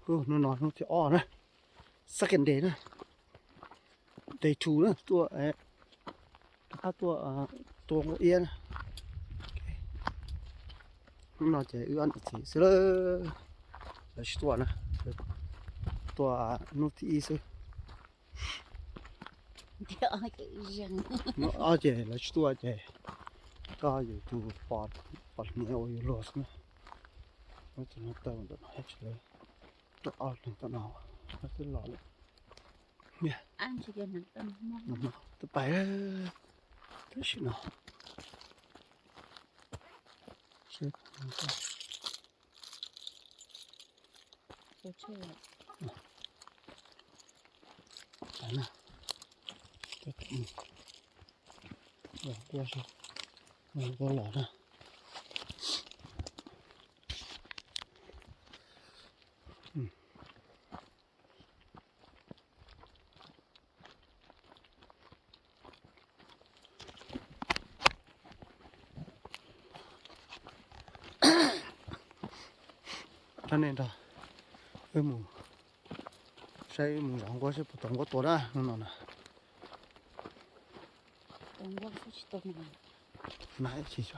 Hnub no hnub thib ob na, second day na, day two na, tuaj, rov qab tuaj tua nquab iab na. Hnub no ces wb ob niam txiv xwb lawm, lawv tsis tuaj na, tuaj hnub thib ib xwb. Hnub ob ces lawv tsis tuaj ces koj yus tus pos hniav ua yus luag xwb na. Tus no tawg ntawm no, rau ob leeg tom no twb los lawm. Twb pais tam sim no. Nquab los na. Cov nej nrog wb mus saib, wb mus zov nquab seb puas tau nquab tua na hnub no na. Nas tsis,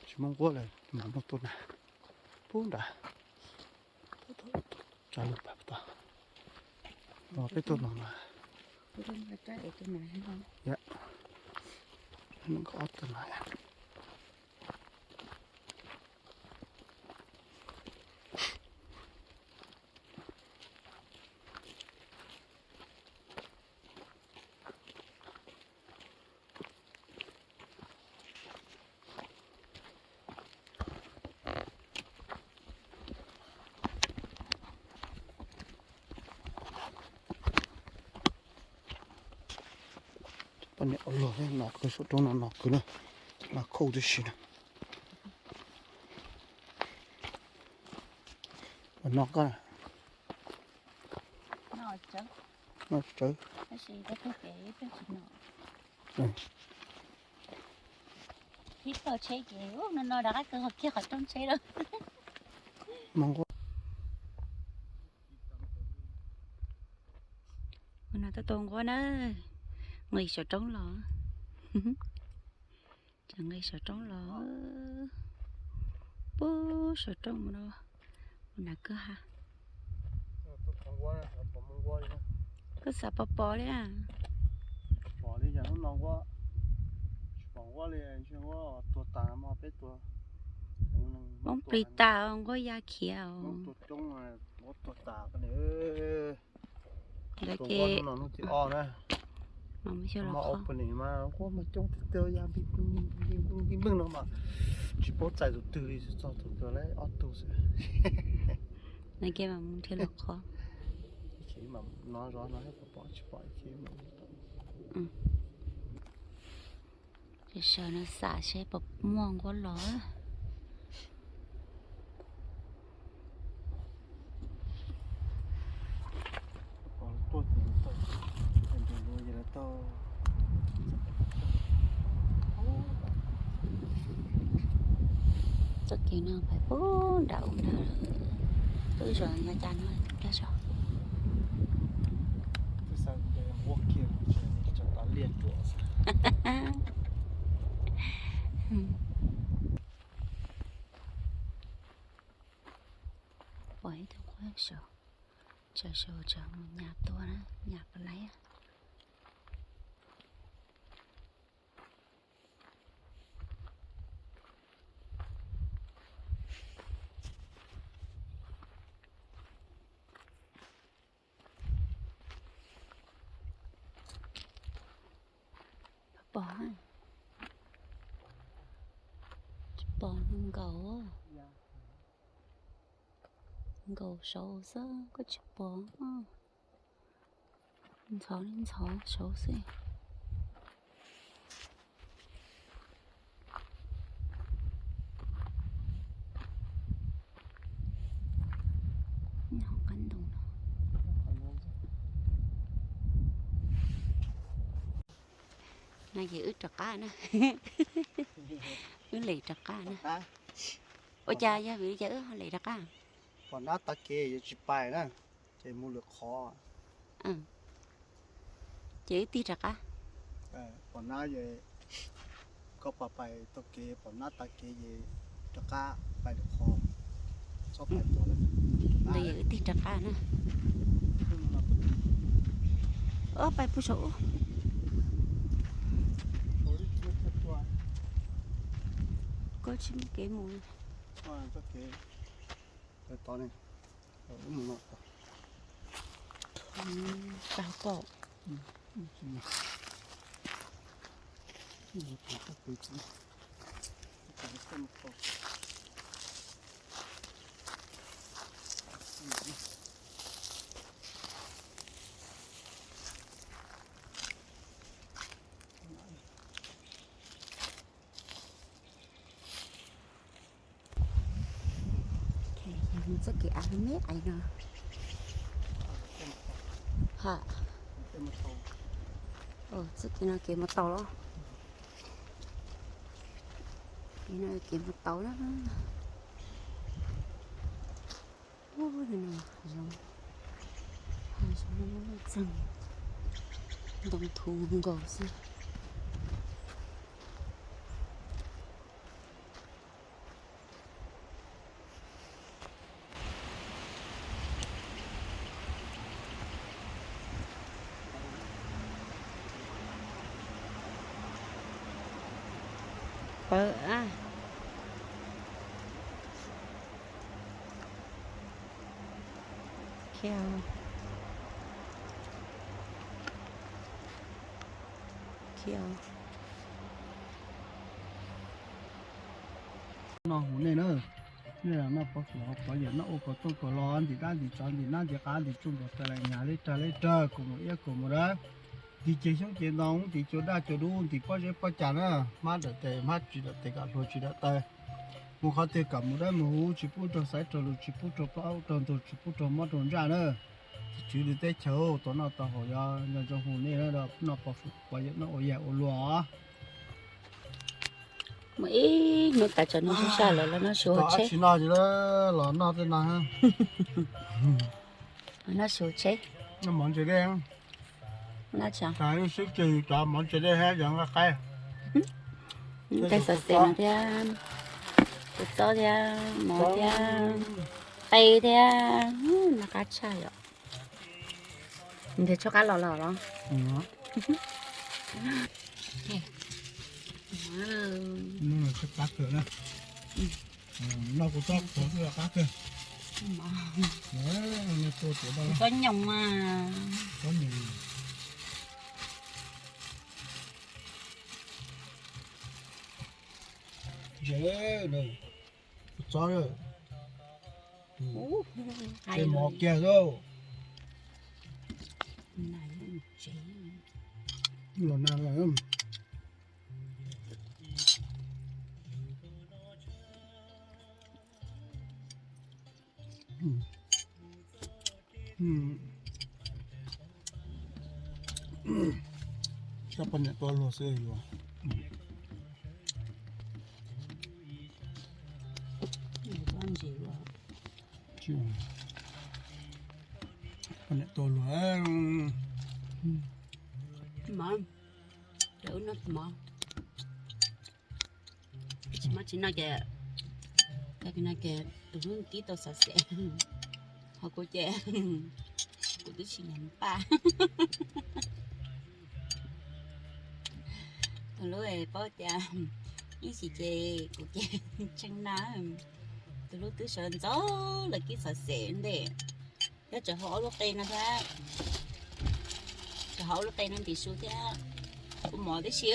tsis muaj nquab lawm mas muab tua nas pub nrad. Tsa lub pas tod, peb tuaj no mas. Ob tug no. Poj niam ua luag thiab, no kwv saum roob no, no kwv na, no khauj tib si na. Ua no koj, no tsawv. Ib tog tsheb ces no no rov qab kwv qhov kiag qhov rooj tsheb lawm. Ua no tuaj tua nquab na, nqis saum roob los. Tseem nqis saum roob los, puag saum roob mus no, mus nram kwj ha. Koj xav pom pom li a? Pom li yog hnub no nquab tsis pom nquab li, ntshe nquab tuag tas mas peb tua. Hmoob plig tas nquab ya khiav os. Nquab tuag tas. Lawv ces hnub no hnub thib ob na, mas mus xyuas los qhov mas nquab mas coob tiag tiag, ya npij npij npij npij no mas tsis paub txais tus twg li, txog tus twg lawm ob tug xwb. Lawv ces mas mus nrhiav los qhov. Ces mas no zov no pom pom tsis pom ces sawv no xam seb puas muaj nquab los. Txoj kev no pais puag nram ub ntag, twb zoo nyob cas no kag saud. Pom ib tug nquab saud, tsam saud tsam mus nyas tua na, nyas pab laib. Pom, tsis pom nkaus, nkaus saud xwb koj tsis pom. Ntxhov li ntxhov saud xwb. Nyob hauv qab ntoo no. No ces wb rov qab na. Wb lem rov qab na. Ua cas yog vim li cas wb ho lem rov qab? Pom nab tag kev yuav tsis pais na, ces mus lwm qhov. Ces wb tig rov qab. Pom nab, koj pais pais tau kev, pom nab tag kev ces rov qab pais lwm qhov. Txhob pais ntawd, wb tig rov qab na. Ob, pais puag saum ub. Koj tsis muaj kev mus. Tau ne. Tau koj. Mus txoj kev av me ais no. Ha. Txoj kev no kev mus tau los? Kev no kev mus tau na. Ub, no zoo, zoo txeeg, ntoo thu nkaus xwb. Pawg a. Khiav. Khiav. No hu nej na, nej los noj pob kws hauv pov yawm, noj ua kom txooj kom los, ntim dab ntim tsov, ntim nab ntim qav, ntim tsuj ntim taw, nyas leb rawg leb rawg, kaus mom iab kaus mom dawb, ntim cev xyoob cev ntoo, ntim cua daj cua dub, ntim pob zeb pob cas na, hmab dawm tes hmab, tsis dawm tes kom hluas tsis dawm taw. Mus qhov twg kom mus dawb mus huv, tsis pub raug xaiv raug lus, tsis pub raug plaub raug ntug, tsis pub raug mob raug ntsaj na. Tus tswv lwm teb chaws tau noj tau haus, yog nco ntsoov hu nej na, noj pov yawm noj ua yam ua luaj. Muaj ib hnub tas tsaus ntuj sab sab lawm los noj su hauv tsheb. Tsis noj los noj tej no. Noj su hauv tsheb. Noj mov ntse dej. Noj tsheb. Sib kis cov mov ntse dej thiab cov nqaij qaib. Tej xov xev no thiab, kua txob thiab, mov thiab, qe thiab, noj qab tshaj yom. Nrhiav tshuaj qab los los. Noj kuv txob qhuav xwb los qab kawg. Txob nyoos mas. Txob nyoos. Kuv txob, ces mov kiag xwb. Los nag. Coj poj niam tuaj luag xwb yuav. Poj niam tuaj luag. Mov, mov tsis no ces, no ces tus hlub kib tau xov xev, ho kuv ces kuv twb tsis nyiam npaj. Tus hlub paub tias ib sim ces kuv ces tseeb na, tus hlub twb sawv ntxov lawm kib xov xev ntej. Thiab tseem haus ob lub qe no thiab, tseem haus ob lub qe no ntim su thiab. Kuv mov tib si,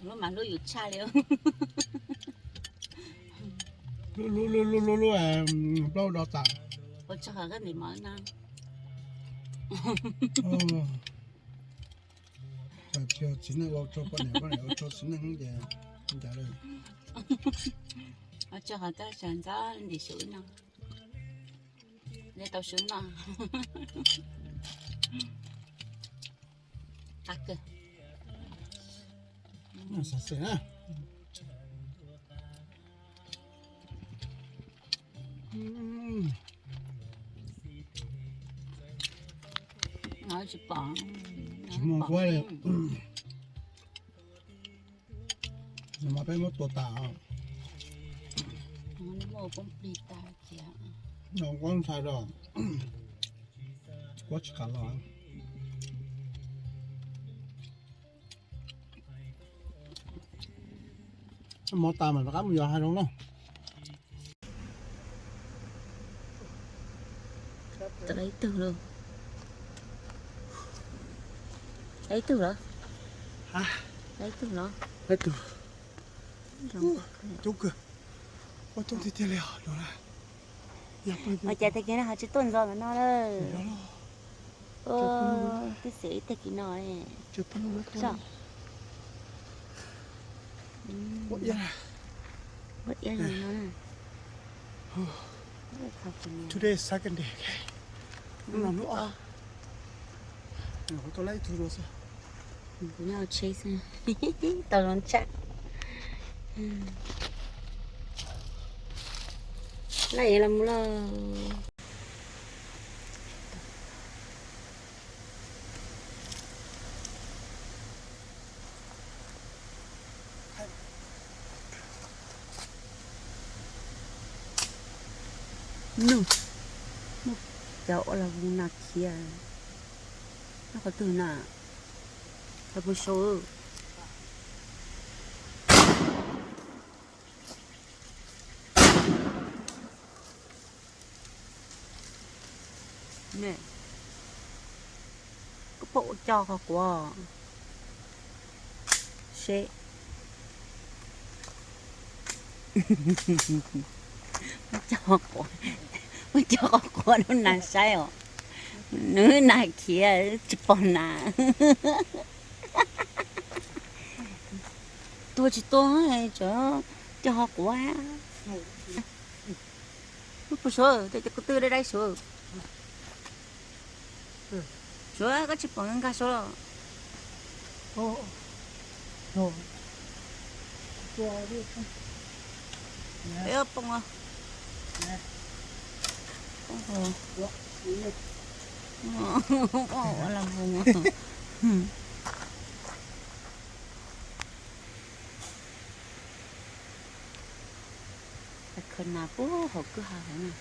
lub mas hlub yus tshaj li. Lub lub lub lub lub plaub do tas. Ua tsaug qhov koj ntim mov no. Tsis yog txiv neej ua rau poj niam, poj niam ua rau txiv neej ces ncav lawm. Ua tsaug qhov koj sawv ntxov ntim su no. Li tau su no. Qab kawg. Xav xav na. Tsis muaj nquab li. Nws mas peb muab tua tas. Nws nquab ntshai los, nquab tsis kam los. Mov tas mas rov qab mus yos hav zoov na. Tau ib tug los. Ib tug los? Ib tug los? Ib tug. Coob kawg. Ua coob tiag tiag li os. Ua cas tag kis no ho tsis tuaj ntxov ntawm no lawm? Twb xav ib tag kis no. Ua iab no. Today is second day, okay. Hnub no hnub ob. Kuv tau laib ib tug dua xwb. Kuv nyob tsheb xwb. Tau zoo tshaj. Laib los mus lauj. Nug, nug cov ua las voos nas khiav nyob qhov twg na? Los puag saud. Koj puas ua cog qhov quav seb? Muab cog qhov quav, muab cog qhov quav rau nas saib os. Nws nas khiav tsis pom nas. Tua tsis tua, cog qhov quav. Lub puag suav, cov ko tw dai dai suav. Suav, koj tsis pom nkag suav los? Peb poob. Poob hauv. Ua las voos. Khaws nas puag hauv kwj ha hauv no.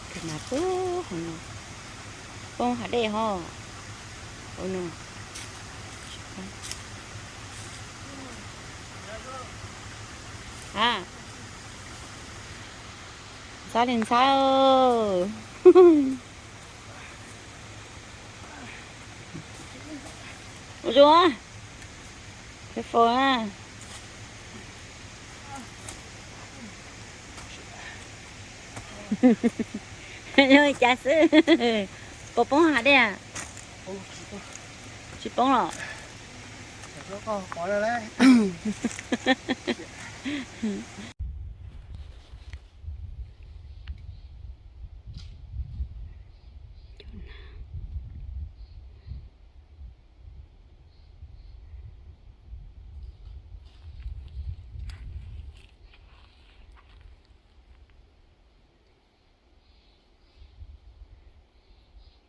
Khaws nas puag hauv no. Poob hav dej ho. Hauv no. A, ntxhab li ntxhab. Ua zoo, careful na. Zoo li cas xwb? Puas poob hav dej? Tsis poob los?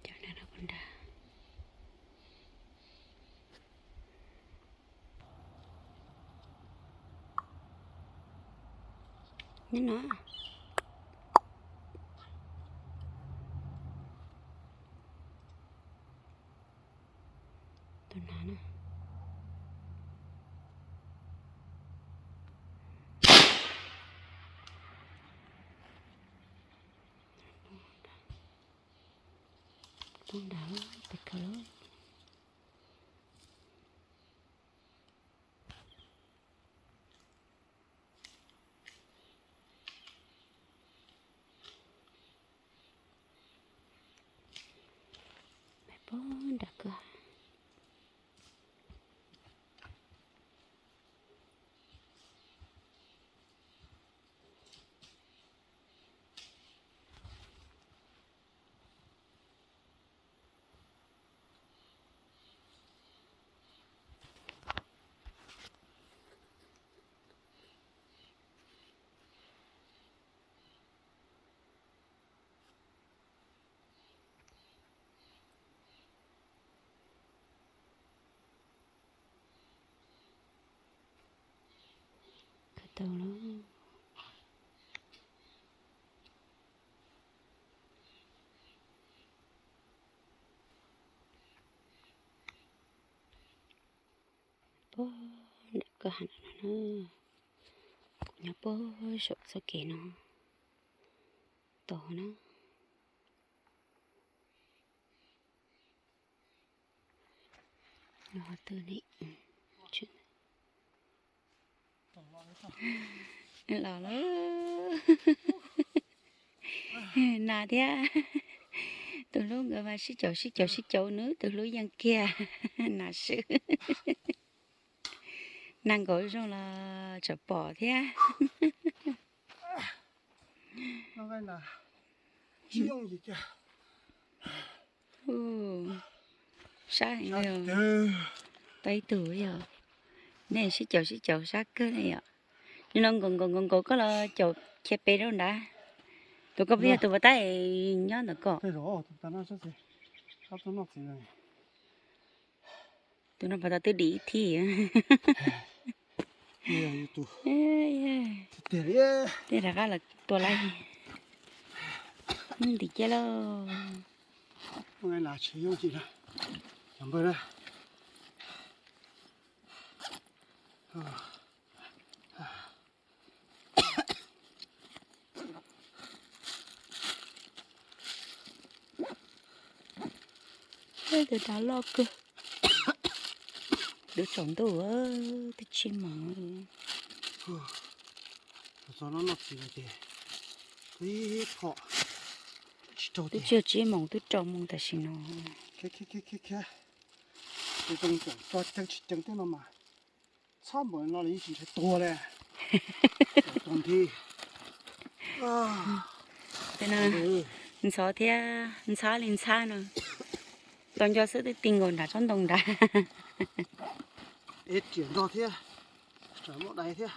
Cov no no puas nrag? Nyob no. Tus no na. Poob nrad tes khaws lawm. Poob nrad kawg. Ntau lawm. Puag nram kwj ha no na, kuv nyob puag saum txoj kev no tod na. Los twg ne? Los lawm. Nas thiab. Tus hlub nkawd mas sib caum sib caum sib caum, nws tus hlub yeej kiag. Nas swb. Nas nkaum zoo los tsam pom thiab. Sab heev li. Tau ib tug yog. Nej sib caum sib caum sab kawg ne yom. Nim no nkaum nkaum nkaum nkaum koj los caum khiav pem rau nrad. Tus koj peb yog tus pas tab nyob ntawm koj. Tus no pas tab twb dim ib thib. Tej rov qab los tua lawm. Nws ntim ciaj lauj. Tej dav loj kawg. Lub tsaus ntuj twb tsib moos. Txog no noj txiv ces ib phom tsis raug. Twb tsib moos twb rau moos tam sim no. Khiav khiav khiav khiav khiav. Tus zoo caum tso ceev tsis ceev tej no mas txhob npaum no los yeej tsis ntshai tuag li. Tuag nthi. Ntxhov thiab, ntxhab li ntxhab no. Tau nco xwb twb ti nkaus nrad tsob ntoo nrad. Es riam ntog thiab, tsam muaj dais thiab.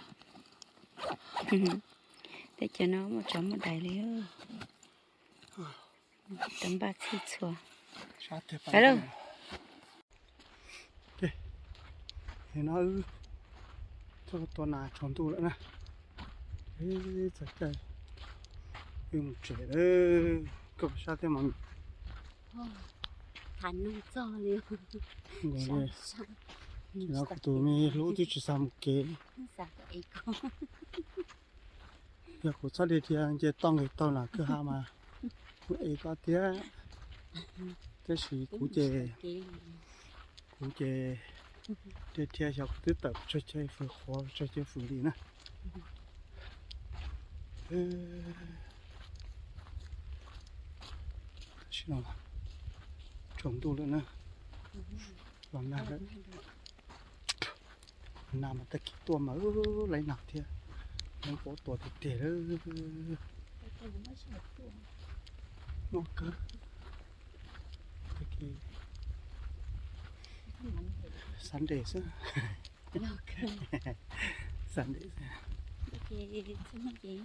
Teb chaws no muaj tsov muaj dais li. Tau npaj txhij txhua. Sab tiag pais lauj. No wb tuaj tua nas tsaus ntuj lawm na. Txog caij wb mus tsev lawm. Koj sab thiab mas. Thav nug txog li. Nkaus li. Kuv tus me hlub twb tsis xav mus kev. Yog kuv txhob dhia dhia nce toj nqis taug nram kwj ha mas kuv ev koj thiab. Tab sis kuv ces, kuv ces dhia dhia xyov kuv twb tawm tso chaw fws qhuav tso chaw fws li na. Tam sim no tsaus ntuj lawm na. Los nag lawm. Nas mas tag kis tuaj mas laiv nas thiab. Neeb puab tua tiag tiag lawm. Muaj kawg. Tag kis Sunday xwb. Sunday xwb.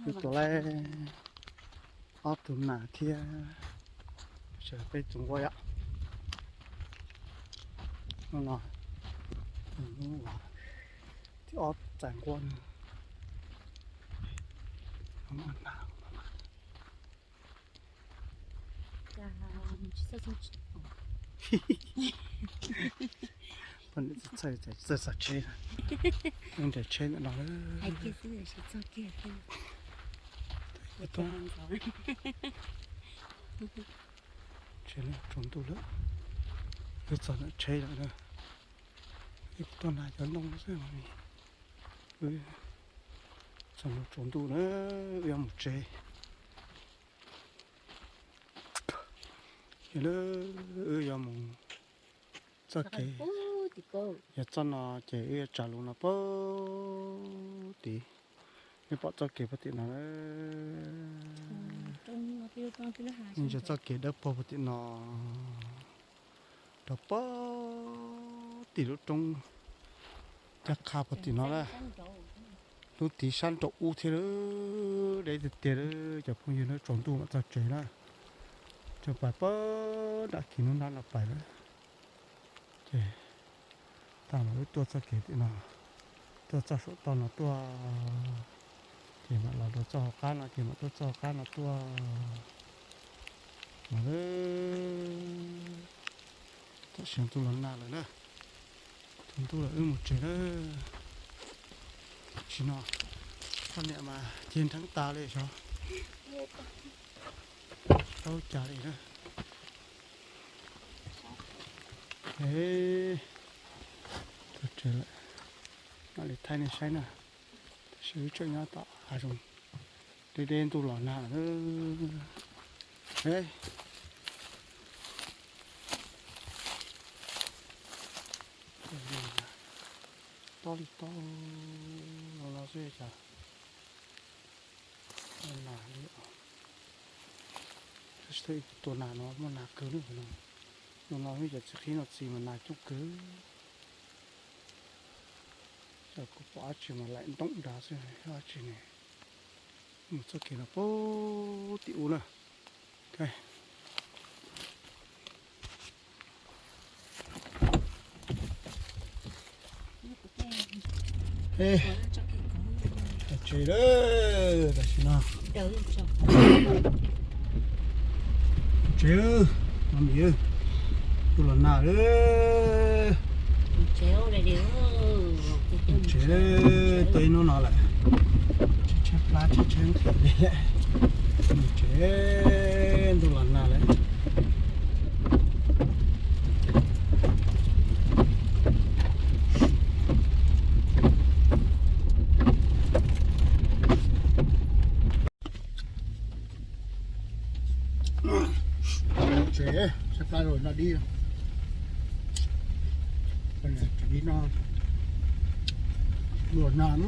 Wb tua laib ob tug nas thiab. Sawv peb tug nquab yom. Hnub no, hnub thib ob txais nquab no. Poj niam txawj txawj txawj txawj tsheb, nraim tsheb ntawm no lawm. Tsheb tsaus ntuj lawm, wb txog ntawm tsheb lawm na. Wb tuaj nas cov ntoo xwb, wb txog ntawm tsaus ntuj na, wb yuav mus tsev. Yog li wb yuav mus txoj kev, yog txoj no ces wb yuav tsa lus no pag tid. Wb pom txoj kev puag tim no, yog txoj kev dawb paug puag tim no, rau pag tim lub roob caj qha puag tim no na. Lub tid sab nraum ub thiab, deb tiag tiag li. Cov phooj ywg na, tsaus ntuj mam txog tsev na. Cov pais pag nram kis nruab nrab no pais lawm. Ces tag los wb tuaj txoj kev tim no, tuaj txoj saum toj no tuaj. Ces mam los rau txoj hauv qab no, ces mam tuaj txoj hauv qab no tuaj. Mas tam sim no ntuj los nag lawm na. Tsaus ntuj lawm wb mus tsev na. Tam sim no poj niam mas ceg nrheeb tas li xyov, tsis paub cas li na. Tuaj tsev lawm, mam li thaij nej saib na. Tab sis wb tseem nyob tom hav zoov, deb deb ntuj los nag lawm. Tob li tob no xwb cas. Nag li, tab sis tus nag no muaj nag kawg li no. No no cov txiv qhib no txiv mas nag coob kawg. Ces kuv pom dab tsi mas laim ntoom nrad xwb, dab tsi ne. Mus txoj kev no pem tim ub na. Tsev lawm tam sim no. Tsev, no mi, ntuj los nag lawm. Tsev, tuaj ib hnub no lawm. Tshaib tshaib plab, tshaib tshaib nqhis li lawm. Tsev, ntuj los nag lawm. Tsev, tshaib plab rau noj dib. Dib no, ntuj los nag.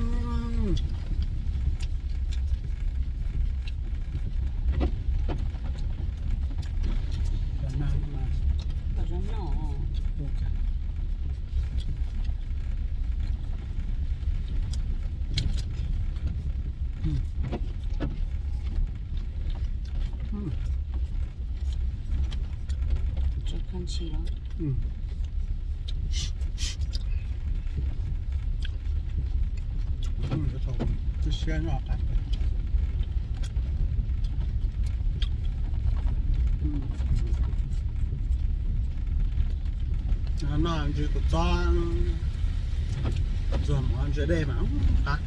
Twb siab noj qab. Noj ntsis kua txob ntxuag mov ntsia dej mas qab.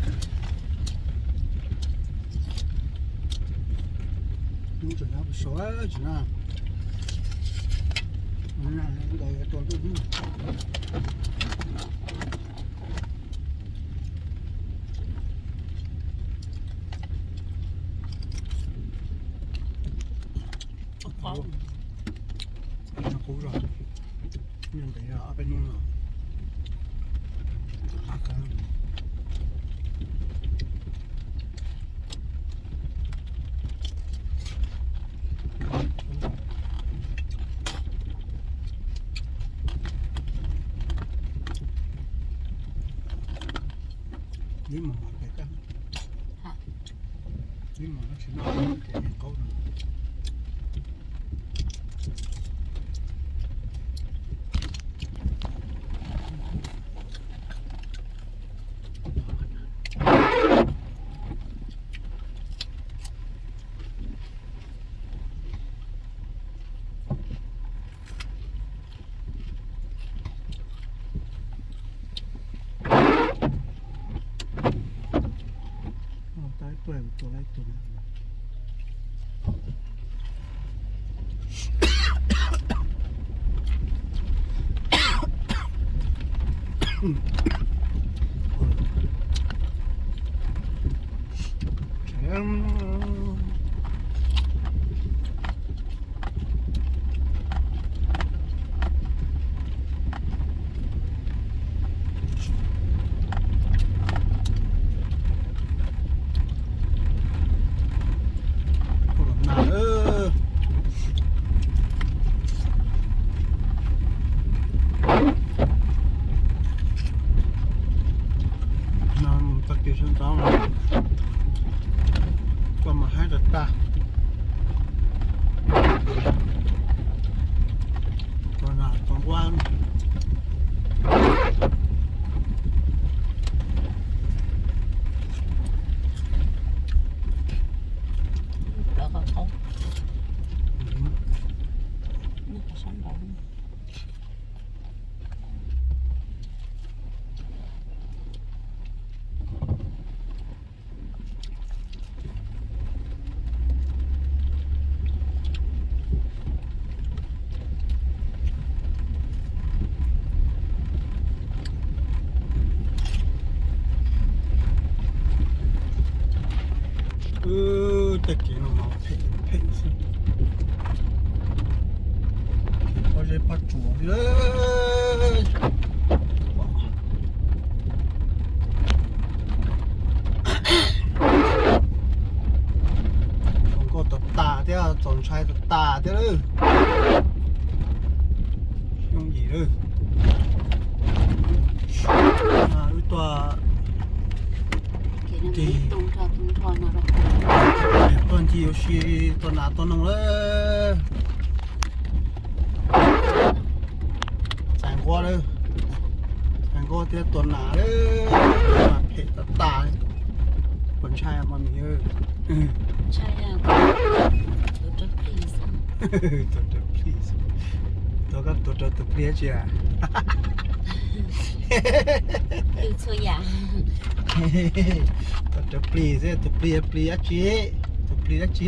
Hnub tseem nyob puas sov tsis noj. Noj ntawd tua ntuj hnub. Qub zog, ntev ob peb hnub no. Ib mos mos pem koj, ib mos no tsis noj ces yeej qaub no. Ua tau tas thiab, txaus ntshai tau tas thiab lawm. Yooj yim lawm. Wb tuaj ncig, tuaj ncig ua si, tua nas tua noog lawm. Txais nquab lawm, txais nquab thiab tua nas lawm, mas phem tas tas. Puas ntshai mas mi? Tuav rawv plig, tuav koj tuav rawv tus plig tsi a? Tuav rawv plig xwb, tus plig plig dab tsi? Tus plig dab tsi?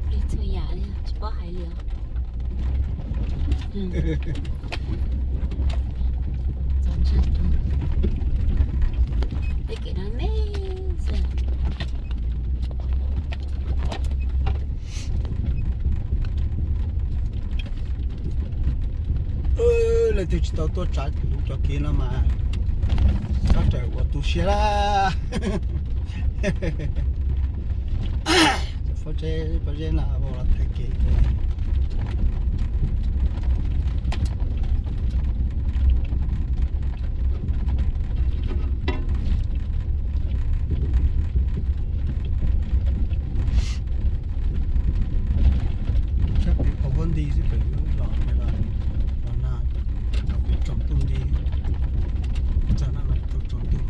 Plig txhua yam li, tsis paub hais li os. Txaus ntshai, tej kev no me xwb. Leej twg tsis tau tuaj tsav lub cov kev no mas txhob rawm ua tu siab lawm. Cov pob zeb, pob zeb no ua los thaiv kev. Sab pem qaum huab nti xwb, pem los los nag, pem tsaus ntuj nti, txog no los tau tsaus ntuj.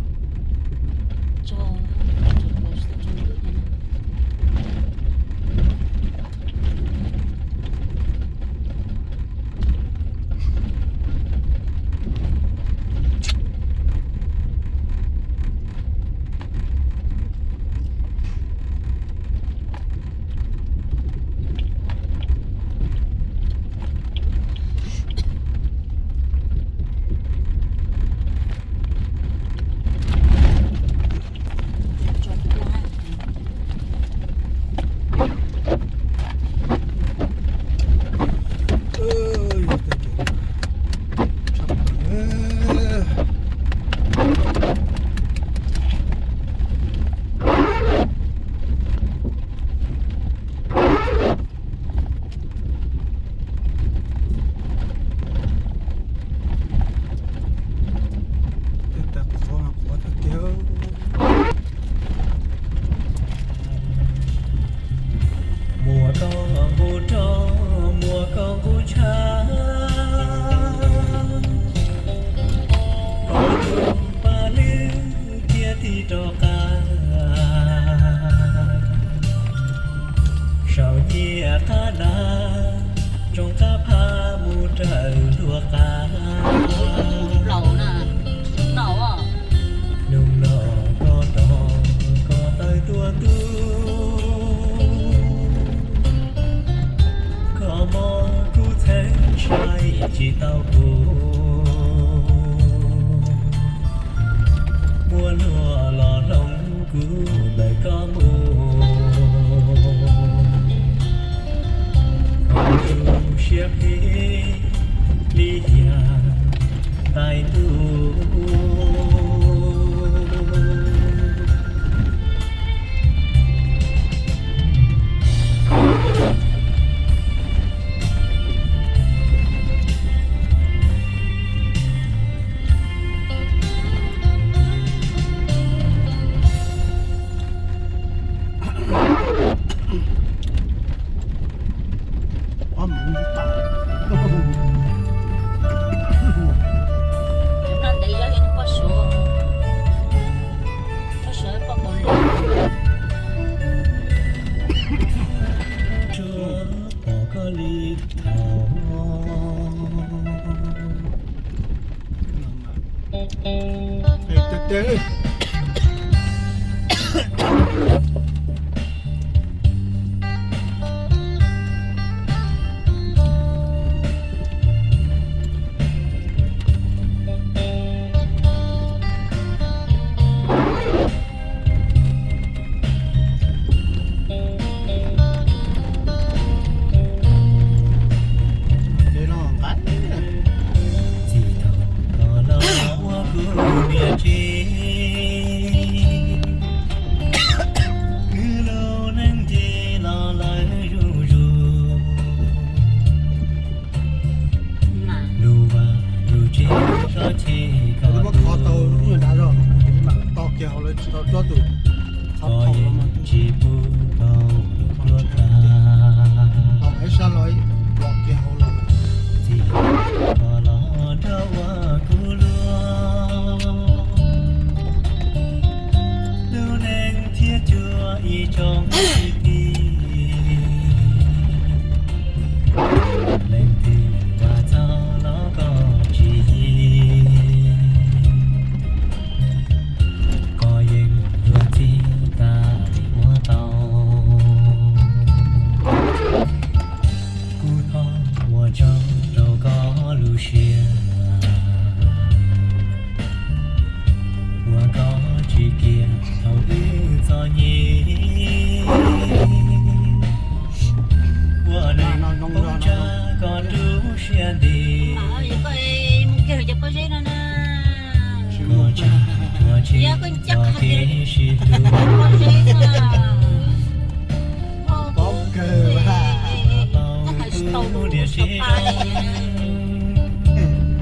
Tej tag qhuav mas qhuav tiag tiag. Muaj koj nqus roj, muaj koj nqus tshav, koj tus paj hlwb thiaj tig rov qab. Saum nyiaj qab nas, ntsoov qab phab mus raws luag qab. Hnub no koj rov koj tawm tuaj ntuj, koj mob kuv txheeb sai tsis tau kuv. Muaj luag los hloov kuv ntawm koj mus, koj lub siab phem li yam tais ntuj. Tsuas pom koj li thaum Txij thaum koj los ua kuv niam tsev,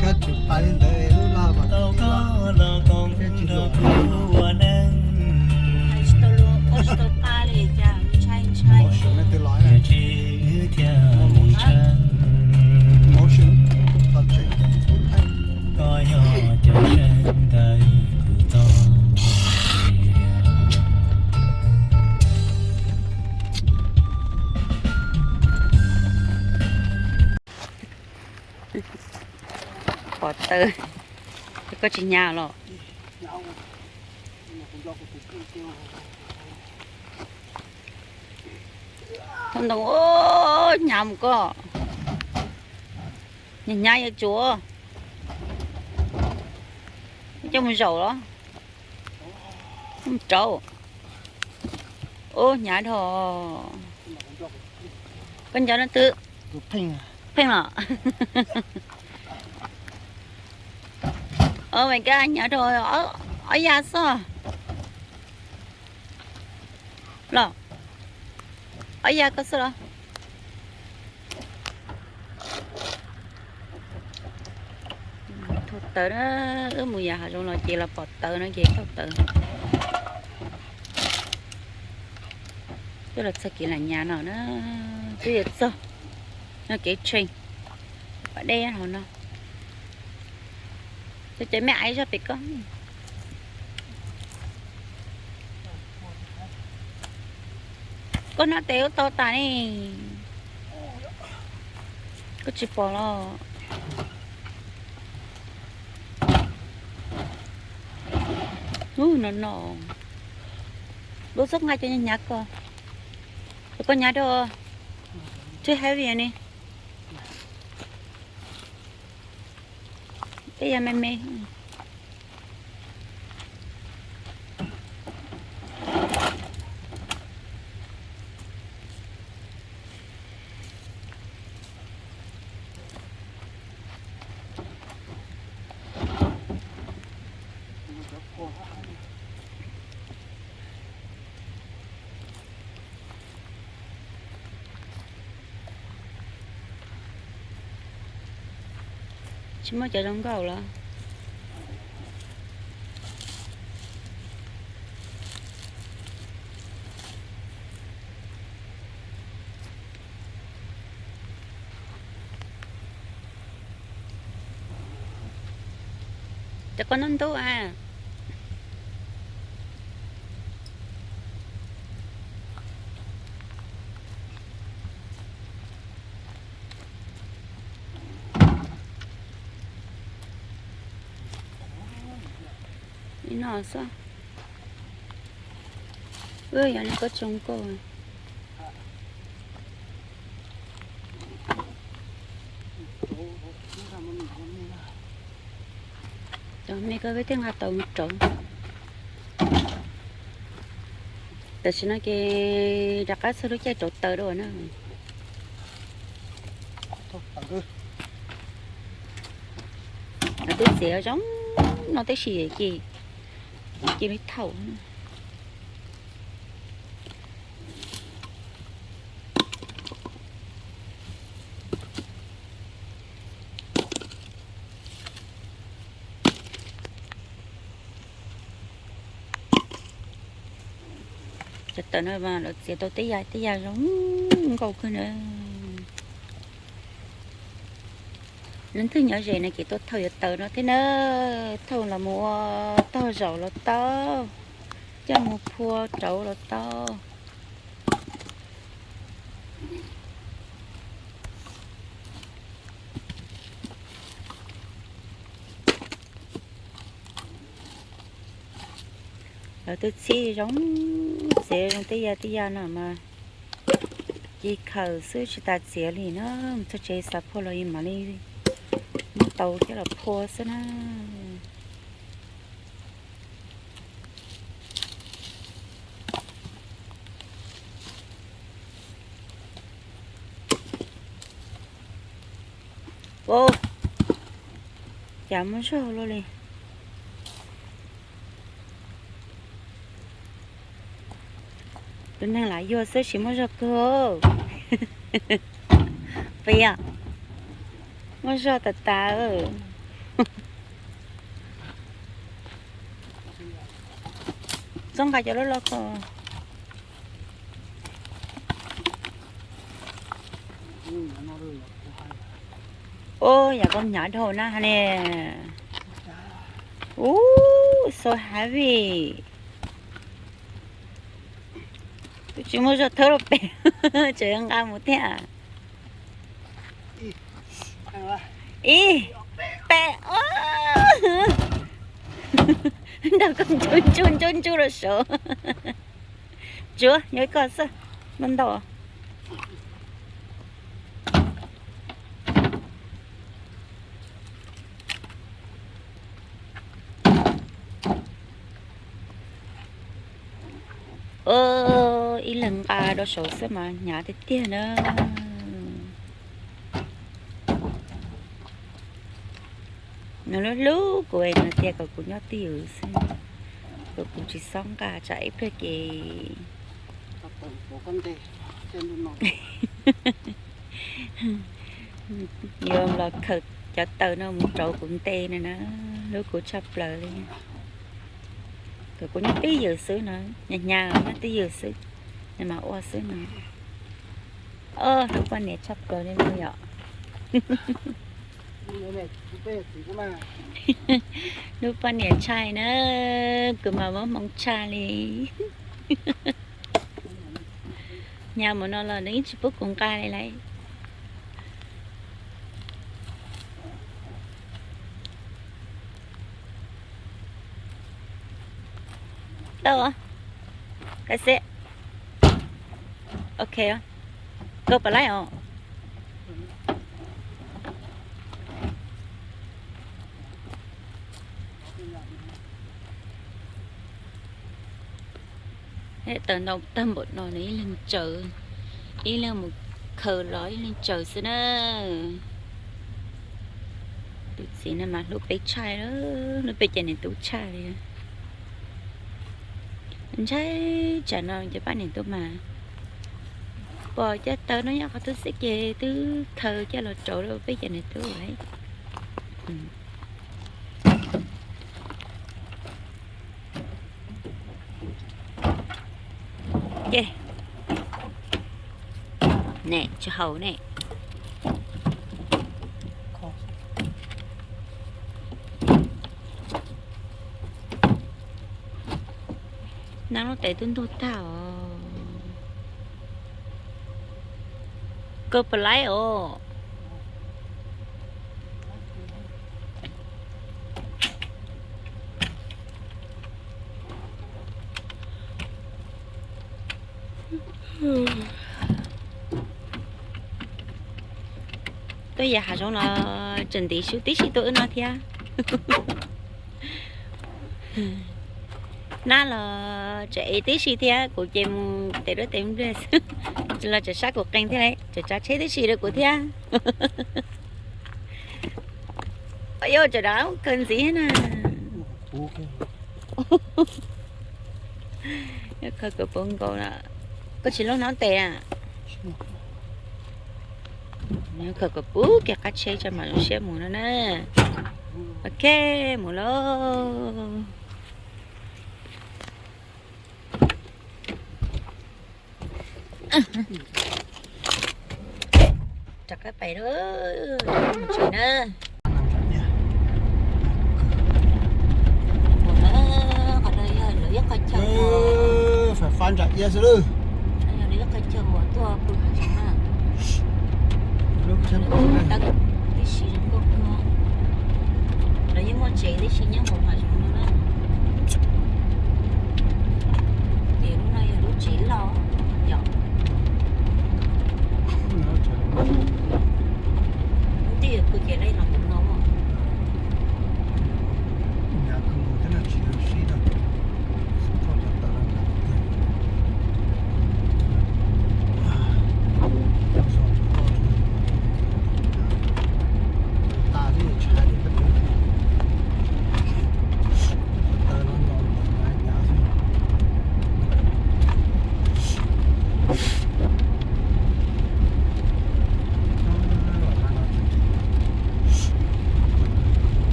Koj tsis pab li ntawd lub laj mas tau koj los koom nrog kuv ua neej. Emotion, thiaj li tshaj. Emotion, koj yog cov seej ntawm kuv txoj sia. Pov tawv, koj tsis hnyav los? Thaub ntoo, hnyav mus koj. Hnyav hnyav yuav tsuav. Coj mus zaum los? Mus rauv. Ub, hnyav dhau. Koj nco leej twg? Pheej los? Ov, koj hnyav dhau, ob ya xwb los? Ob ya koj xwb los? Thauj tawv na, wb mus yam hav zoov los ces los pom tawv no ces thauj tawv. Twb los txog kev lam nyas no na, twb yuav txog no kev tshee, pas dej hauv no. Cov cov me aiv zoj pem koj. Koj noj tes ub tau tas ne, koj tsis pom los? Ub, no no, lub xub nqa cov hnyav hnyav ko, cov koj hnyav dhau, too heavy ne. Tej yam me me. Tsis muaj cov zoo nkauj los? Cov koj ntub ntub a. Li no xwb. Wb yog li koj tsoo nkauj. Cov me ko peb thiaj nqa tau mus rauv. Tam sim no ces rov qab txog lub caij rauv taws dua na. Twb txiav zoo no tab sis ces cia li thaum. Cov taws no mas lawv txiav tau tej yam tej yam zoo nkauj kawg na. Leej twg nyob ze no ces tuaj thauj cov taws no thiab na, thauj los mus ua taug zaum los tau, coj mus phua rauv los tau. Lawv twb txhij zoo, txiav zoo tej yam tej yam no mas ci khaws xwb tsis tas txiav li na, mus txog tsev xav phua los yus mam li muab tau coj los phua xwb na. Ua cas muaj zog luaj li. Tus neeg lam yuag xwb tsis muaj zog kawg. Puas yog? Muaj zog tas tas. Txhob nqa cov loj loj ko. Ua yam koj hnyav dhau na ne. Ub, so heavy. Twb tsis muaj zog thawb rau pem, tseem nqa mus thiab. Ib, peb, nrog koj ntsuj ntsuj ntsuj ntsuj rau saud. Tsuav nyob ib koj xwb, ntau ntau. Ib leeg nqa rau saud xwb mas hnyav tiag tiag na. Nws hlub hlub kuv no tias kom kuv nyob twj ywm xwb, kom kuv tsis txhob nqa tsam ib pliag ces yuav los khaws cov taws no mus rauv kuv nte no na, hlub kuv tshaj plaws li. Kom kuv nyob twj ywm xwb no, hnyav hnyav nyob twj ywm xwb, nws mas ua xwb no. Hlub poj niam tshaj plaws li no yom. Hlub poj niam tshaj na, kuv mas muab hmoo tshaj li. Hnyav mus no los nws yeej tsis pub kuv nqa li lauj. Tau, ka xeb. Ok, koj pom laib os. Taws ntau tag npaum no nws ib leeg tsaws, ib leeg mus khaws los ib leeg tsaws xwb na. Tus txiv no mas hlub peb tshaj, hlub peb cov niam tub tshaj li. Ntshai tsam no cov pab niam tub mas pom cov taws no nyob qhov twg xwb ces twb khaws coj los rauv rau peb cov niam tub lawm. Ces ne, tsis haus ne. Nab lub tes twb ntug tag os. Kawg pab laib os. Tuaj yos hav zoov los tseem ntim su tib si tuaj wb no thiab. Nab los tseem ev tib si thiab, kuv ces mus tes duab tes npliag xwb los tseem sab kuv qee thiab, tseem tsav tsheb tib si rau kuv thiab. Yuav tsam dab kawg ntxiv na. Khaws kom puv nkaus na. Koj tsis lub hnab tes na. Khaws kom puv kiag qab tsheb tso mam zoo siab mus no na. Ok, mus lauj. Rov qab pais lawm, mus tsev na. Qhov no yog lawv ib qho chaw mus, fab ntsam iab xwb lawm. Yog lawv ib qho chaw mus tuaj pw hav zoov na. Lub tsheb tib si zoo nkauj kawg. Lawv yeej muaj tsev tib si nyob hauv hav zoov no na. Ces lub no yog lub tsev loj yom. Lub twg yog pw ces lawv los mus no.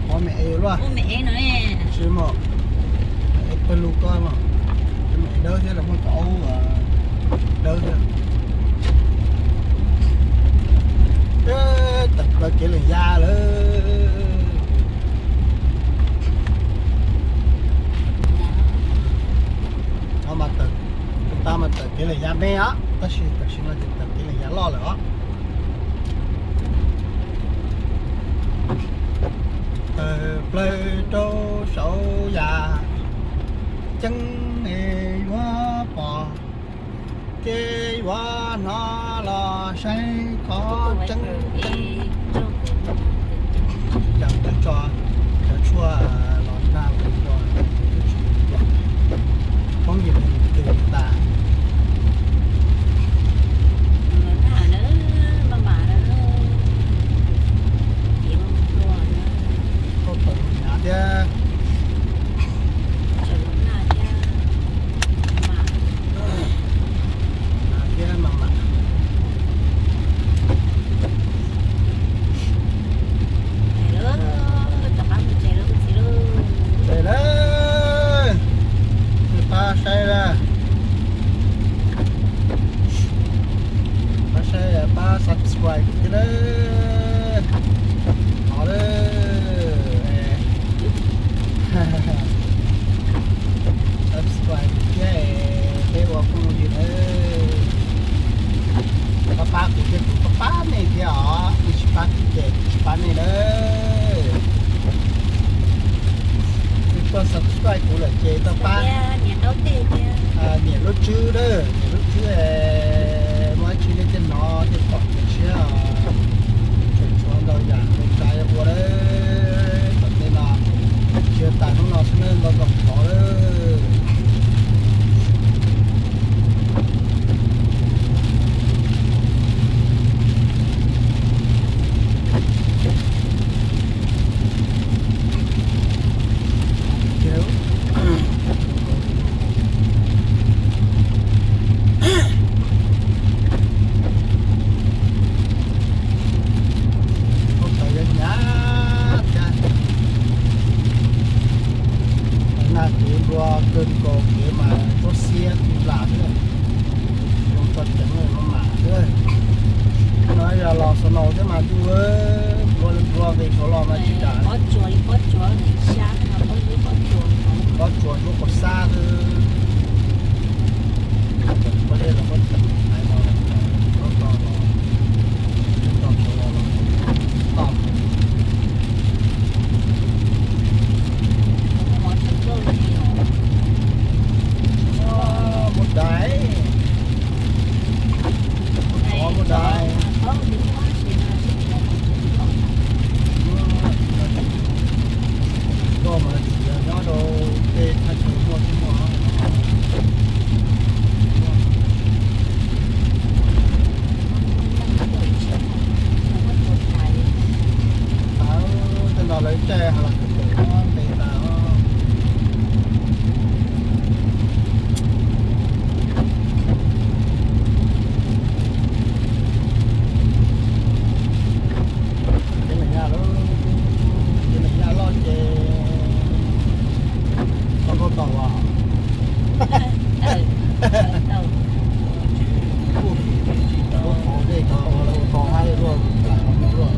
Qhov me es luaj. Tsis muaj, es pawg lug koj mas, me es dawb thiab los muaj cov aub dawb thiab. Tawm plaws kev lees ya lawm. Tab mas tawm kev lees ya me os, tab sis tam sim no ces tawm kev lees ya loj lawm os. Tawm plaws rau saum yas ceeb es yuav pom, ces yuav hnov los saib qhov tseeb tseeb. Tsis cas twb tso cov tshuaj los nag ua poob yim twg tas. Koj pom nyav thiab. Thiab mas mas. Ces lawm, pab saib lawm, pab saib pab subscribe kuv thiab lawm. Thov lawm, subscribe kuv thiab, peb ua phooj ywg nawb. Pab pab kuv thiab, kuv pab pab nej thiab os, nej tsis pab kuv ces kuv tsis pab nej nawb. Tus tuaj subscribe kuv lawm ces tuaj pab, niam lub tswb, niam lub tswb, muaj dab tsi nej thiaj hnov thiaj pom thiaj tshiab. Tseem tshuav ntau yam ntau tsav yuav ua lawm, tom ntej no, tsis tas hnub no xwb nawb, ntau ntau qhov lawm. Ua tau yuav hnyav thiab. Nag kev nplua kawg nkaus, kev mas tsuab xiab ti las xwb. Zoo tso ceev maj mam xwb. No yog los snow thiab mas ntuj, nplua nplua nqis saud los mas tsis kam. Pob tsuas lub qos xab xwb. Pob zeb los pob tsuas hais no, pob tsuas los, pob tsuas los, tom. Muaj dais, muaj dais. Koj mas tsis nyob rau tej thaj chaw muaj tsis muaj. Tej no lawv caij ha las tus pem no ntes tas. Kev lees ya loj, kev lees ya loj ces tau nkauj tau as. Lub qhov dej ko lawv ua tau haib luaj, lam qhov muag luaj.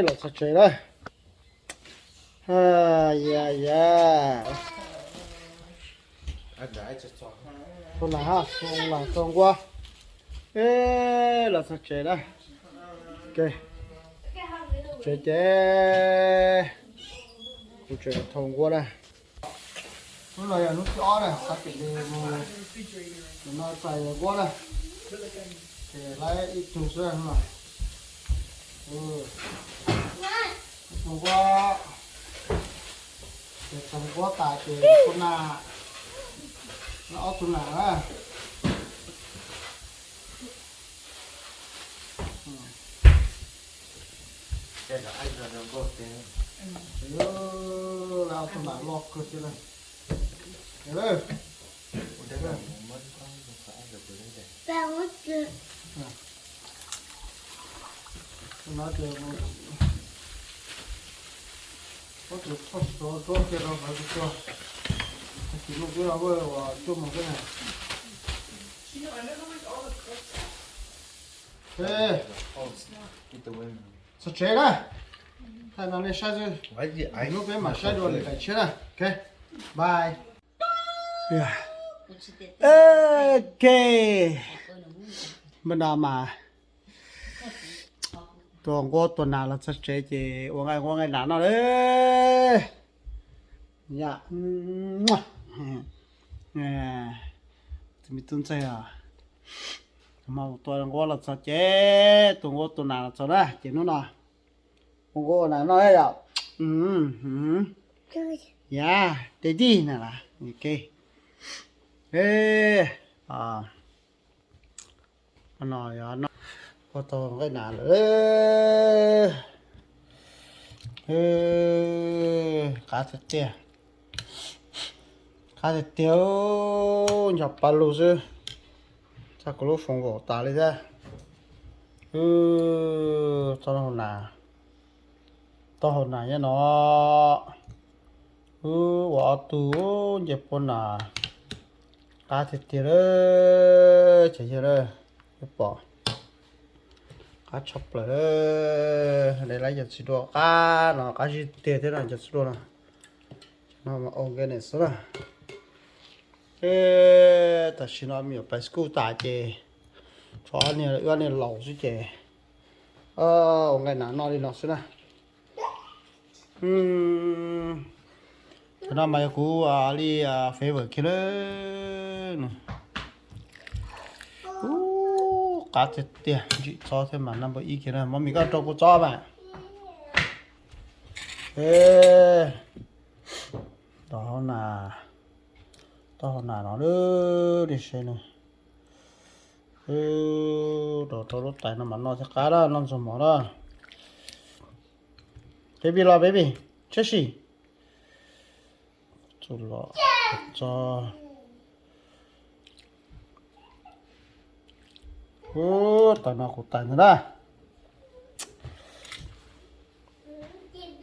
Los txog tsev na. Ya ya. Tus nas ha, tus nas txog nquab. Los txog tsev na. Tsev ces kuv tseem thau nquab na. Hnub no yog hnub thib ob na, xav tias mus, nim no txais nquab na, ces lawv ib tug xwb no. Ib tug nquab, ces txais nquab tas ces tus nas, no ob tug nas na. Lawv ob tug nas loj kawg thiab na. Txog tsev na, thaij no nej saib xwb, lub peb mam saib dua lwm daim tshiab na. Ok, bye. Ok, npaj no mas tua nquab tua nas los txog tsev ces ua nqaij nquab nqaij nas noj lawm. Ya, tus me tub ntxawg os, mus tua nquab los txog ces tua nquab tua nas los txog na ces hnub no ua nquab ua nas noj yom. Ya, daddy na las, ok. No yog ua tau nqaij nas lawm. Qab tiag tiag, qab tiag tiag, ncho pa lug xwb. Txaj kuv lub foos vaum tas li thiab. Taub hau nas, taub hau nas nyob no. Wb ua ob tug nce puab nas, qab tiag tiag lawm ces yog lawm, pom qab tshaj plaws lawm. Lawv cov txiv duaj qab no qab zib tiag thiab no, cov txiv duaj no. Ces no mas ua nqaij nas xwb na. Tam sim no me nyuam pais school tas ces tshuav ob niag, wb ob niag laus xwb ces ua nqaij nas noj li no xwb na. Cov no mas yog kuv li favorite kiag lawm. Qab tiag tiag, ntsim txob thiab mas number ib kiag na. Mov mis koj rau kuv txob mas. Taub hau nas, taub hau nas no lub, nej saib no. Rau rau lub tais no mas noj thiaj qab na, noj ntxuag mov na. Baby los baby, tshwj sim. Txuj lom txog. Ub, tais no kuv tais ntag na.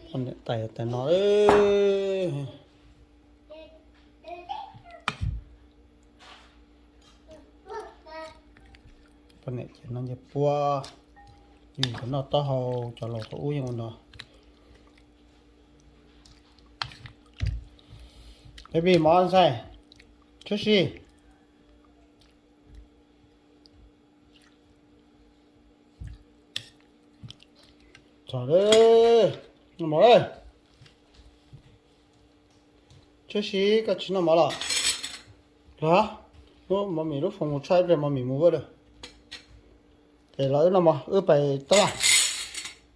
Poj niam tais tais no. Poj niam ces noj ncej puab, yus cov noj taub hau, cov laus thaum ub yeej ua no. Baby mov ntxhais, tshwj sim. Txog lawm, noj mov lawm. Tshwj sim, koj tsis noj mov los? Los, lub mov mis lub foos mus tshaj ib pliag mov mis mus vab lawm. Ces los wb noj mov, wb pais tab laj.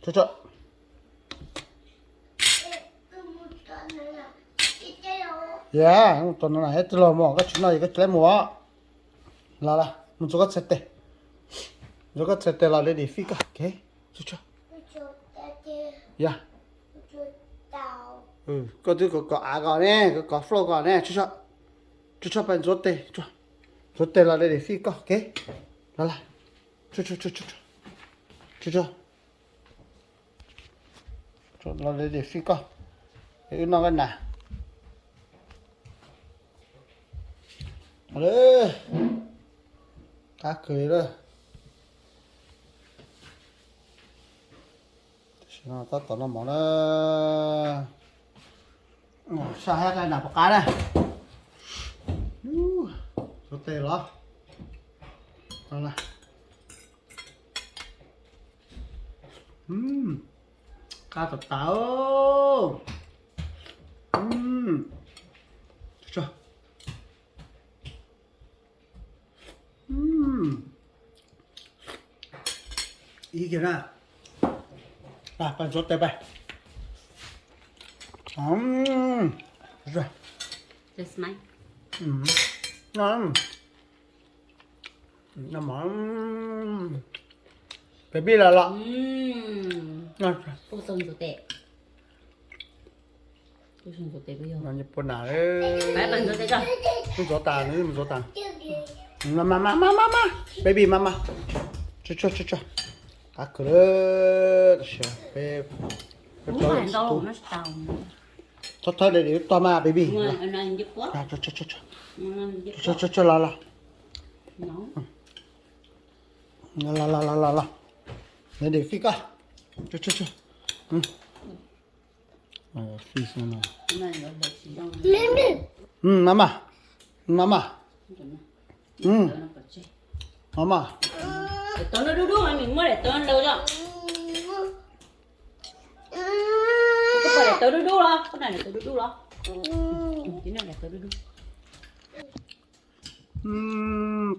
Tsuag tsuag. Yam, mus tom no na, twb los mog, koj tsis noj es koj tsis laib mus os. Los los, mus ntxuav koj txhais tes. Ntxuav koj txhais tes los ready feed koj, ok. Tsuag tsuag. Yam. Koj twb kom av kom ne, koj kom floor kom ne, tsuag tsuag. Tsuag tsuag, pais ntxuav tes, ntxuav tes los ready feed koj, ok. Los los. Tsuag tsuag, tsuag tsuag. Los ready feed koj, es wb noj nqaij nas. Qab kawg li lawm. Tab tom noj mov na. Saj hab na pom qab na. Ua tes los. Qab tas tas. Ib kiag na. Pab ntxuav tes pab. Baby los los. Pua nas, ntxuav tas, ntxuav tas. Mama, mama, mama, baby, mama. Tsuag tsuag tsuag tsuag. Qab kawg lawm. Peb, peb, thawb thawb de tog mas baby. Tsuag tsuag tsuag los los. Los los los los los. De fij koj. Tsuag tsuag tsuag. Fij xwb no. Mama, mama. Mama. Tau dub dub mas nws muab daim tawv laws os. Koj pom daim tawv dub dub los, koj na daim tawv dub dub los. Koj na daim tawv dub dub.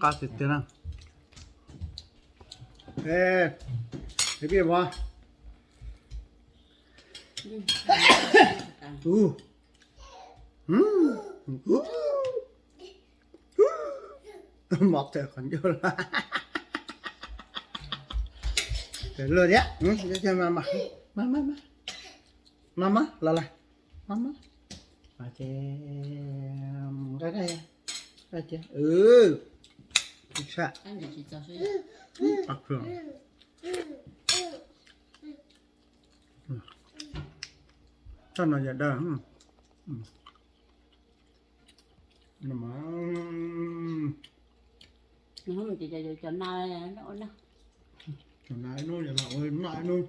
Qab tiag tiag na. Baby, mov. Mov tawm qhov ncauj los. Luag thiab. Mama, mama, los los. Mama. Ces, txoj no yog dawb. Cov nas ib hnub, cov nas ib hnub, cov nas ib hnub.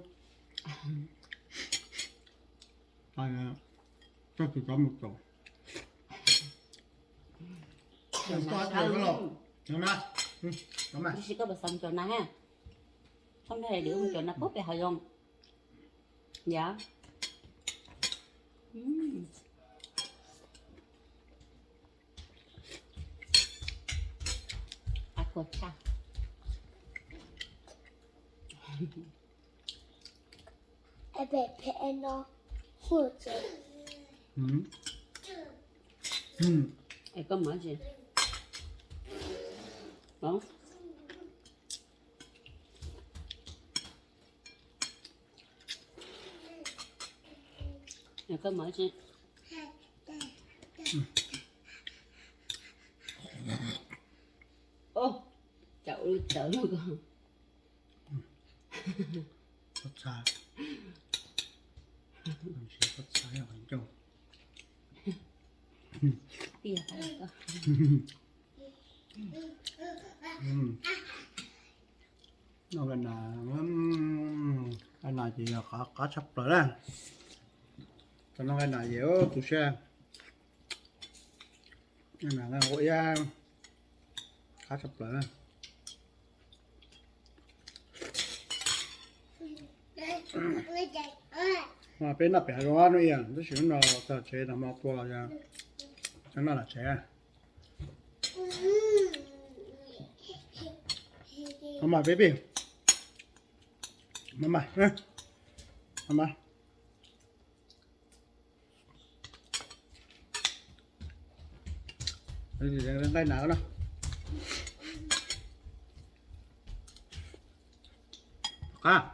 Txog tus cov mus caum. Tab sis koj puas xav mus caum nas ha? Txhob ntshai, lwm mus caum nas puag pem hav zoov. Yog. Qab kua tshaj. Es koj muab tsis? Es koj muab tsis? Ub, cov ua li tawv lawm ko. Pob txha. Pob txha yog qhov ncauj. Tiag. Noj nqaij nas, nqaij nas ces yog qab tshaj plaws na. Tau noj nqaij nas ces tu siab. Nqaij nas nqaij nqua iab qab tshaj plaws na. Mas peb noj pem hav zoov hnub ib, tab sis hnub no txog tsev no mas tua los yog noj lawm tsev. Mama, baby. Mama, mama. Nqaij nas no. Qab.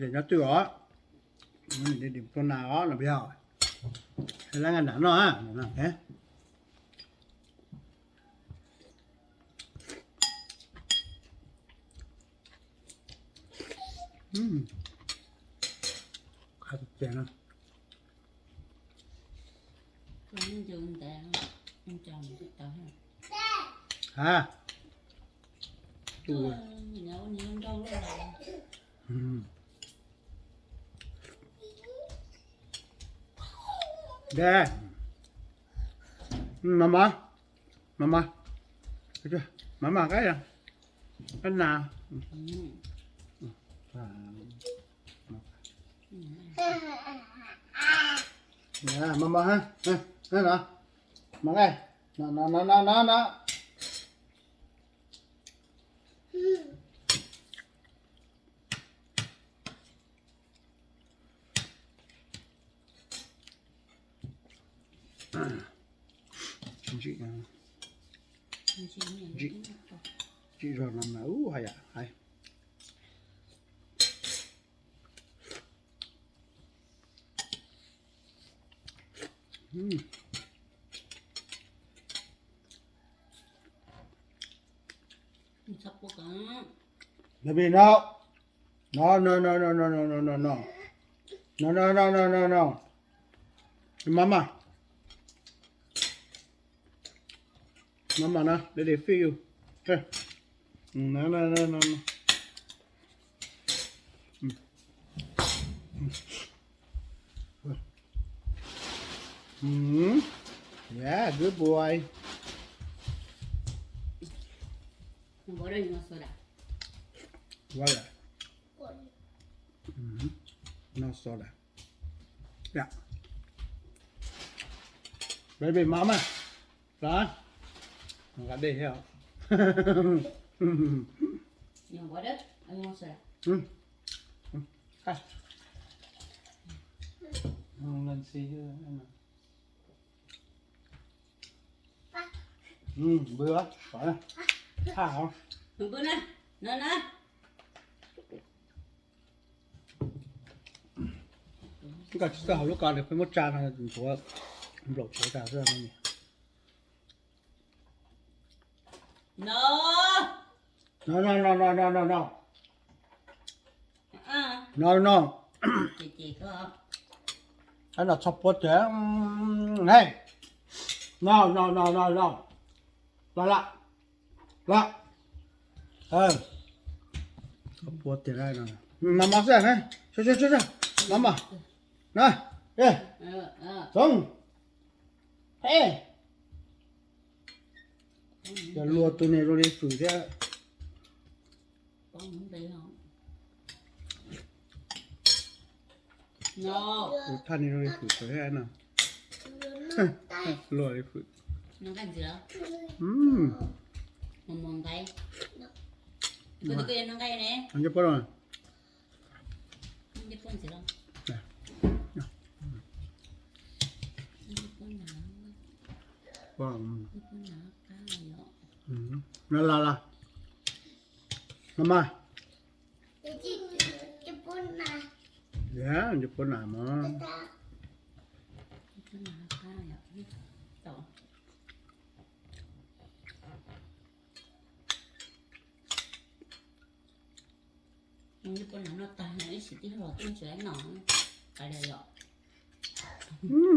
Nyob twj os. Tua nas os no yog. Lab nqaij nas no. Qab tiag tiag no. Ha. De. Mama. Mama. Mama cái gì? Cái nào? Mama ha. Ha, ha, nó. Mama đây. Nó, nó, nó, nó, nó, nó. Ntsim, ntsim, ntsim zog no mas ub hais yam hais. Baby, no. No, no, no, no, no, no, no, no, no. No, no, no, no, no, no. Mama. Mama, no. Daddy feed you. Here. No, no, no, no, no. Mm. Mm. Yeah, good boy. Water. Mm. No soda. Yeah. Baby mama. Hlo. Nqa dej thiab. Npw, npw na, no na. Koj tsis txawj haus lub ko, nws pheej muab tsa no ntxuav nplaum tsuav tas xwb no. No. No, no, no, no, no, no, no. No, no. Ces ces koj. Ab, no txhob puab tiag. Hey. No, no, no, no, no. Los, los, los. Txhob puab tiag. Mama xwb na. Mama. Na. Txhoov. Peb. Yog luag tus niag zoo li Fwm thiab. Tus thaj niag zoo li Fwm thiab no. Luag li Fwm. Noj nqaij ntxiv los? Mus mus nqaij. Koj twb koj yuav noj nqaij ne. Noj nqaij los? Los los los. Mama. Yog, nws puab nas mog.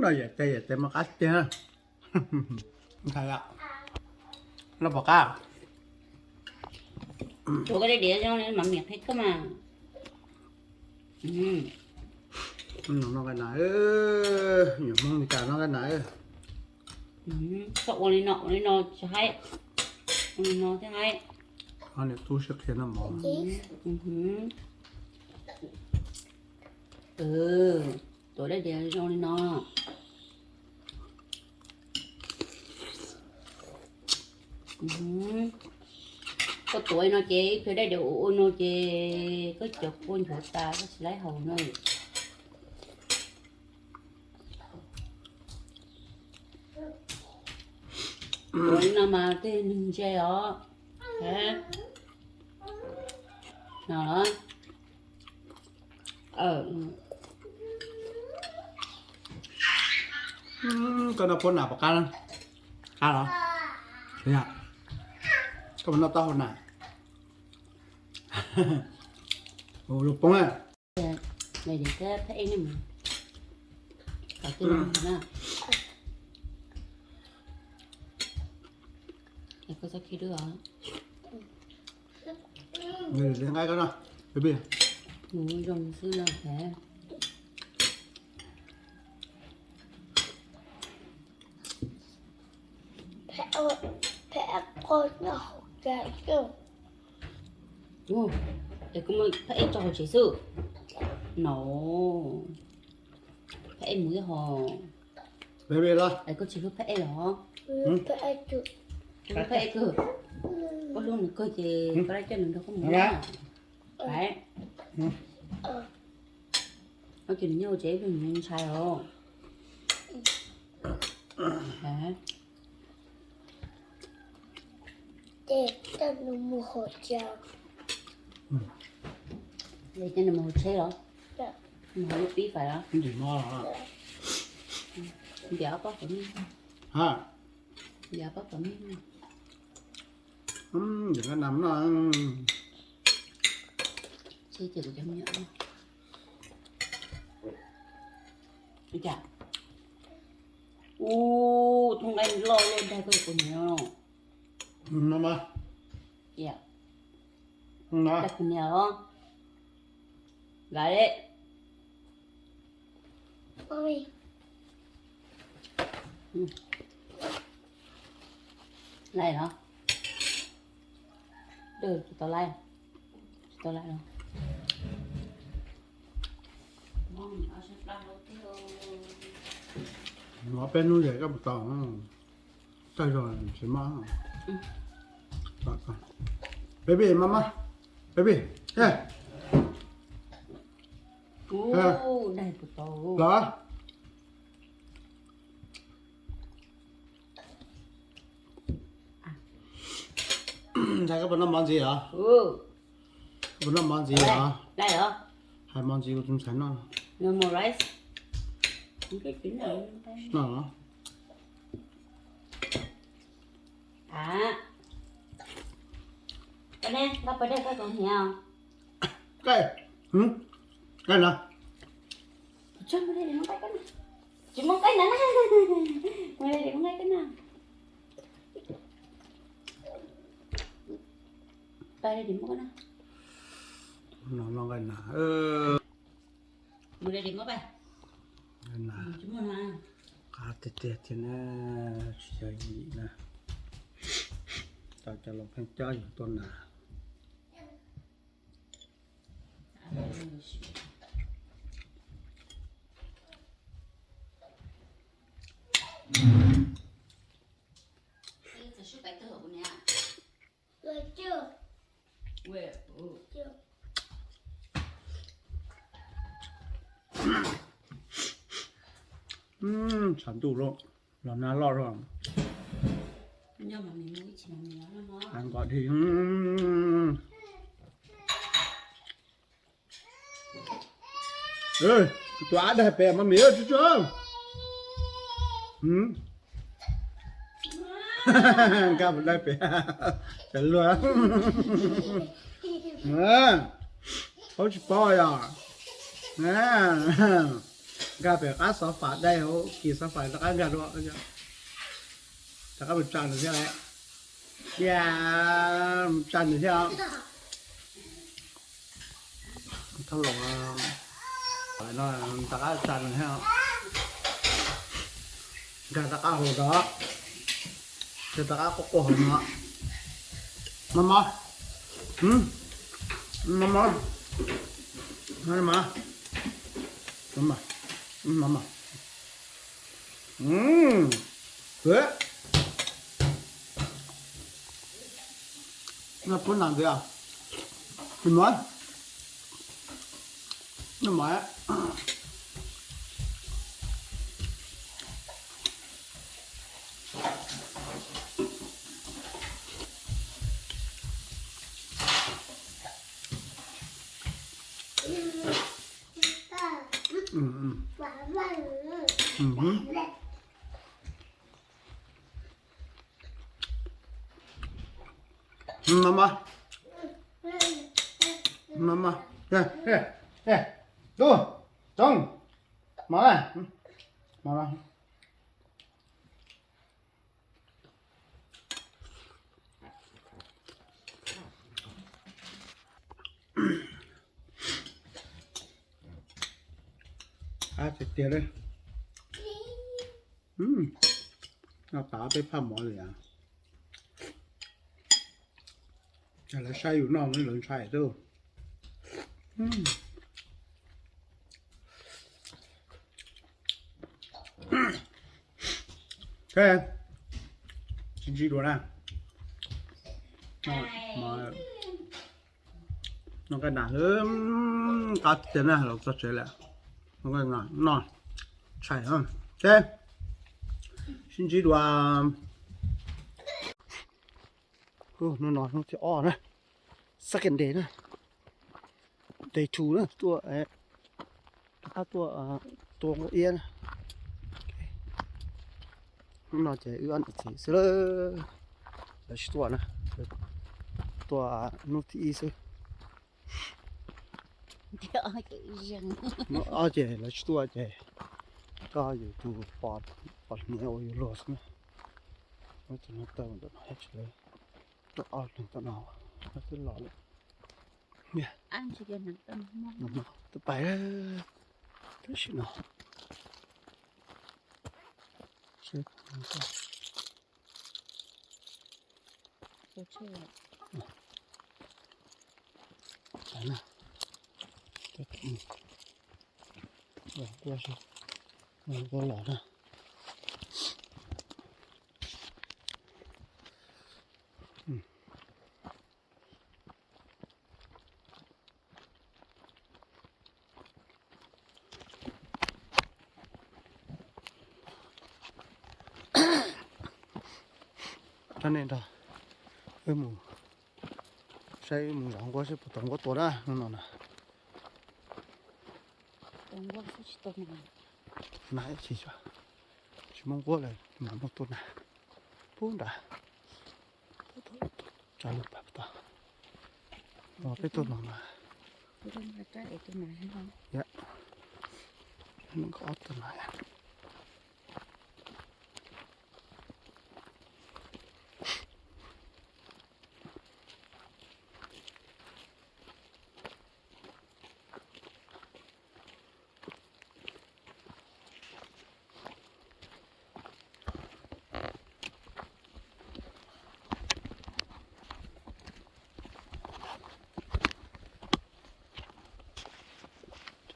No yam tes yam tes mas qab tiag. Ntshai lawm. Loj pom qab. Tus koj dej diav zoo li mas miam qhib koj mas. Noj nqaij nas, nyuam Hmoob li cas noj nqaij nas. Koj ua li no ua li no tsis haib, ua li no thiaj haib. Niam tub siab qhia noj mov. Tuav dej diav zoo li no. Koj tuav no ces ib pliag dej diav ua ua no ces koj cov kua nchuav tas koj tsis laib haus no. Tuav li no mas tej neeg ntse os. No los. Koj noj puab nas puas qab? Qab los? Koj puas noj taub hau nas? Ua lub poob na. Koj txhob khib dub os. Nws nqaij koj no, baby. Mus zoo xwb no hais. Ua, es koj muab phaj ej tso hauv tsev xwb no. Phaj ej mus ib hos. Baby los. Es koj tsis hlub phaj ej los? Hlub phaj ej kawg. Koj hlub nws kawg ces koj laj coj nws nrog koj mus na. Koj ces nws nyob hauv tsev ib pliag nws ntshai os. Coj nws mus hauv tsheb los? Mus hauv lub pib fais los? Ntiav ob pob qhov me. Ntiav ob pob qhov me. Ces kuv cov me nyuam no. Cas? Ub, thoob nqaij loj loj dag koj kuv niam. Dag kuv niam os. Laij li. Laij los? Tsis tau laij. Tsis tau laij los? Mov peb hnub ces koj puas tau? Tag zog tsis mob. Baby, mama, baby, los. Ntxhais, koj puas noj mov ntxiv os? Koj puas noj mov ntxiv os? Hais mov ntxiv kuv tus ntxhais noj. Noj los? Nqaij no. Tsis muaj nqaij na. Noj nqaij na. Qab tiag tiag thiab na, tsis yog yim na. Tau cov laus pheej cob yus tuaj na. Tshav ntuj los, los nag loj zog. Nqos dhi. Tus ab daig pem mas mis tsuj tsuag. Nkaj mus daig pem, cov luag. Paub tsis paub yog? Nkaj pem qab xov fam daig hauv kis xov fam rov qab nkag dua. Rov qab mus tsa nws thiab. Cia, mus tsa nws thiab. Thauj los no, rov qab tsa nws thiab. Nkag rov qab hauv tod, rov qab quaj quaj hauv no. Mov mov, mov mov, mov mov, mov mov. Noj puab nam ntxiv, noj mov, noj mov. Mama, mama, tus, tsoom, mama, mama. Tiag li. No pav peb phaj mov li as. Lawv saib yus noj lawv ntshai xwb. Sib ntsib dua na. Noj qab nas, qab tiag na, los txog tsev lawm. Noj tshais. Sib ntsib dua. Hnub no hnub thib ob na, second day na, day two na, tuaj, rov qab tuaj tua nqaij iab na. Hnub no ces wb ob niam txiv xwb, lawv tsis tuaj na, tuaj hnub thib ib xwb. Hnub ob ces lawv tsis tuaj ces koj yus tus pos hniav ua yus luag xwb na. Tus no tawm ntawm no, tuaj ob leeg tom no, twb los lawm. Twb pais tam sim no. Los na. Coj nej nrog wb mus saib, mus zov nquab seb puas tau nquab tua na hnub no na. Nas tsis, tsis muaj nquab lawm mas muaj tua nas pub nrad. Tsa lub pas tod, peb tuaj no mas. Ob tug nas.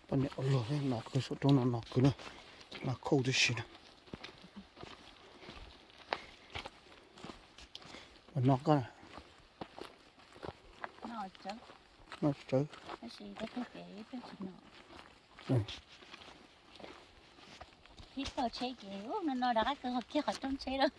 Poj niam ua luag no kwv saum roob no, no kwv na, no khauj tib si na. Ua no koj na. No tsawv. Ib tog tsheb ces no no rov qab kaw kiag qhov rooj tsheb lawm.